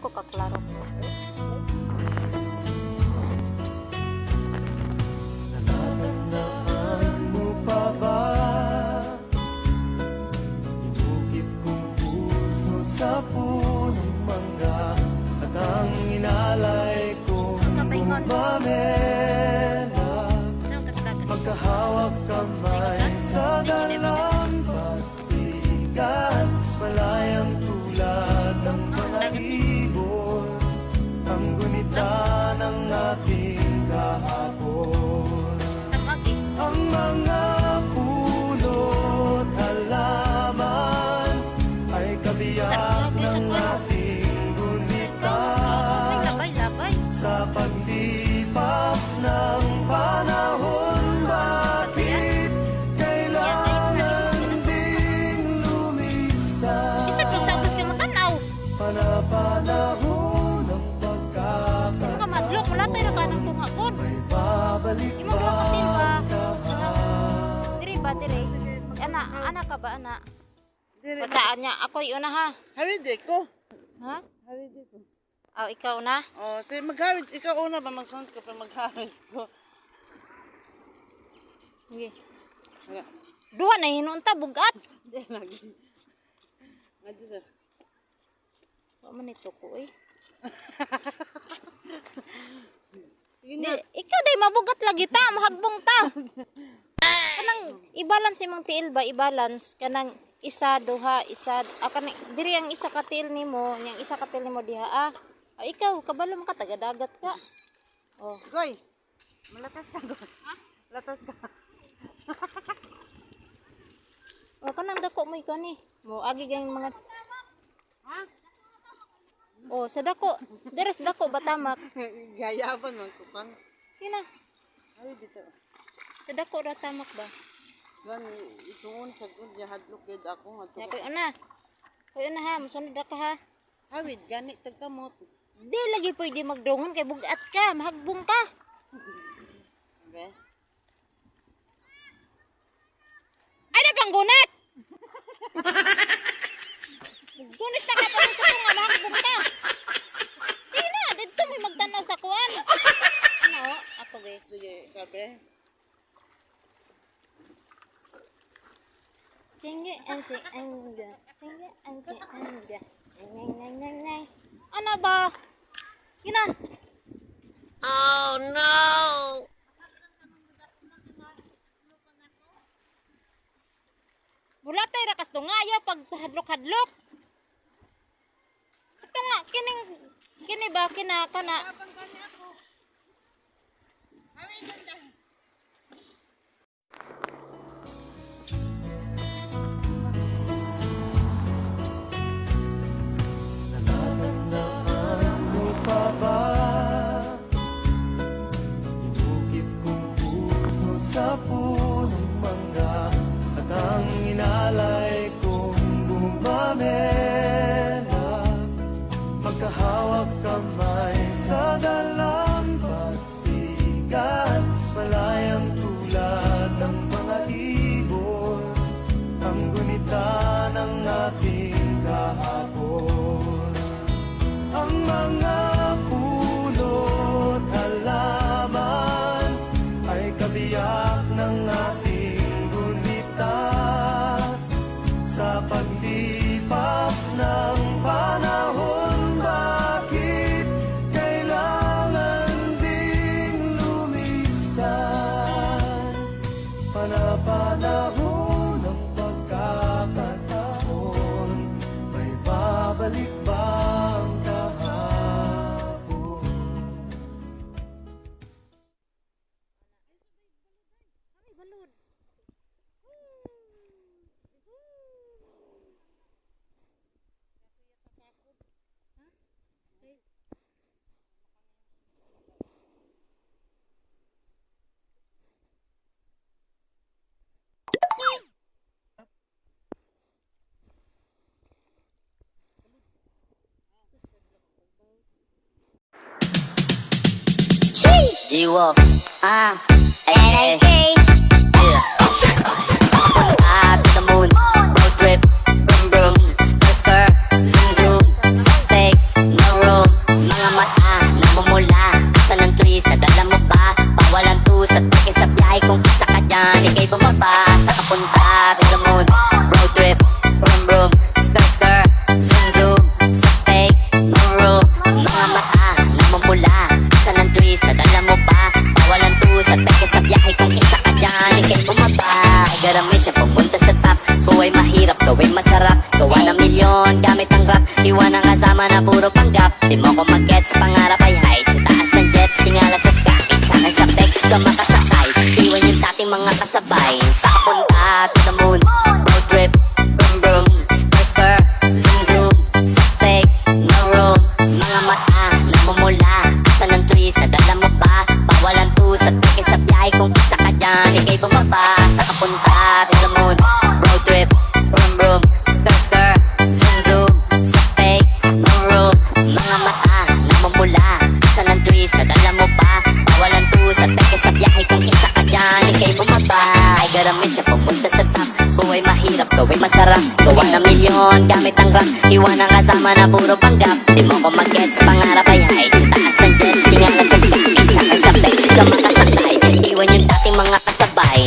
ko kaklaro. Natatandaan mo pa ba? Inukit kong puso sa punong mangga at ang inalay kong Kapaingon. Gumamela. Saan ka sa dagat? Magkahawak kamay sa dalampasigan, malayang tulad ng mga ibon, ang gunita ng ating kahapon. Tamag eh. Ang mga puno't halaman ay kabiyak ng ating gunita. Ay, labay, labay. Sa paglipas ng panahon, bakit kailangan ding lumisan? Isa pag sa ubos ka matanaw. Panapanahon ng Ano ka madlok? Wala tayo na kanang tungakon. May babalik Imong duha ka silba. kahapon. Diri ba, diri? Ana, ana ka ba, ana? Pataan niya. Ako yung una ha. Hawid eh ko. Ha? Hawid eh ko. Oh, ikaw na. Oh, kay maghawid ikaw una ba magsunod ka pa maghawid ko. Sige. Wala. Duha na hinuon ta, bugat. Di lagi. Ngadi sir. Wa man ito ko eh. Sige Di, na. ikaw day mabugat lagi ta, mahagbong ta. Kanang i-balance imong tiil ba, i-balance kanang isa duha isa ah, kanang diri ang isa ka tiil nimo, yang isa ka tiil nimo diha ah. Ah, ikaw kabalo man ka taga dagat ka. Oh, Goy. Malatas ka goy. Ha? Latas ka. oh kanang dako mo ikaw ni. Mo agi gang mga Ha? Oh, sa dako, deres dako ba tamak? Gayaban man ko pang. Sina? Hawid dito. Sa dako ra tamak ba? Gani ituon sa gud ya hadlok gid ako ngadto. Ya koy una. Koy una ha, mosunod ra ka ha. Hawid gani tagkamot. Di lagi pwede magdungon kay bugat ka, mahagbong ka. Be. Ay, na pang gunit! Gunit pa ka pa sa tunga, mahagbong ka. Sina, dito may magtanaw sa kuan. Ano, ako be. Sige, kabe. Chingi, anchi, anga. Chingi, anchi, anga. Ngay, ngay, ngay, ngay. Ano ba? Yun na. Oh no. Wala tayo rakas tunga, ayaw pag hadlok-hadlok. Sa tunga, kining, kini ba, kina, kana. Tabang gani ako. Hawid ganda. Natatandaan mo pa ba? Inukit kong puso sa punong mangga at ang inalay kong gumamela. Magkahawak kamay sa dalampasigan, malayang tulad ng mga ibon, ang gunita ng ating kahapon. Ang mga puno't halaman ay kabiyak ng ating gunita. Sa paglipas ng panahon, bakit kailangan ding lumisan? Panapanahon ng pagkakataon, may babalik ba ang kahapon? Ay, balod. G-Wolf, ay, ay, yeah. Up to the moon, road trip, vroom vroom, skr skr, zoom zoom, fake, no. Iwan ang kasama na puro panggap. Di mo ko mag-gets, pangarap ay high. Sa taas ng jets, tingala sa sky. Sakay sa bek, ka makasakay. Iwan yung dating mga kasabay. Sa kapunta to the moon. Road trip, vroom vroom. Skr skr, zoom zoom. Sa fake, no room. Mga mata, namumula. Asa ng twist, nadala mo ba? Bawal ang two sa peke sa biyahe. Kung isa ka dyan, ika'y bumaba. Sa kapunta to the moon. Road trip, vroom vroom. Skr skr, zoom zoom. Sa fake, no room. Mga mata, namumula. Asa ng twist, nadala mo ba? Bawal ang two sa peke sa biyahe. Kung isa ka dyan, ika'y bumaba. I got a mission, pupunta sa top. Buhay mahirap, gawin masarap. Gawa ng milyon, gamit ang rap. Iwan ang kasama na puro panggap. Di mo ko mag-gets, pangarap ay high. Sa taas ng jets, tingala sa sky. Sakay sa bek, ka makasakay. Iwan yung dating mga kasabay.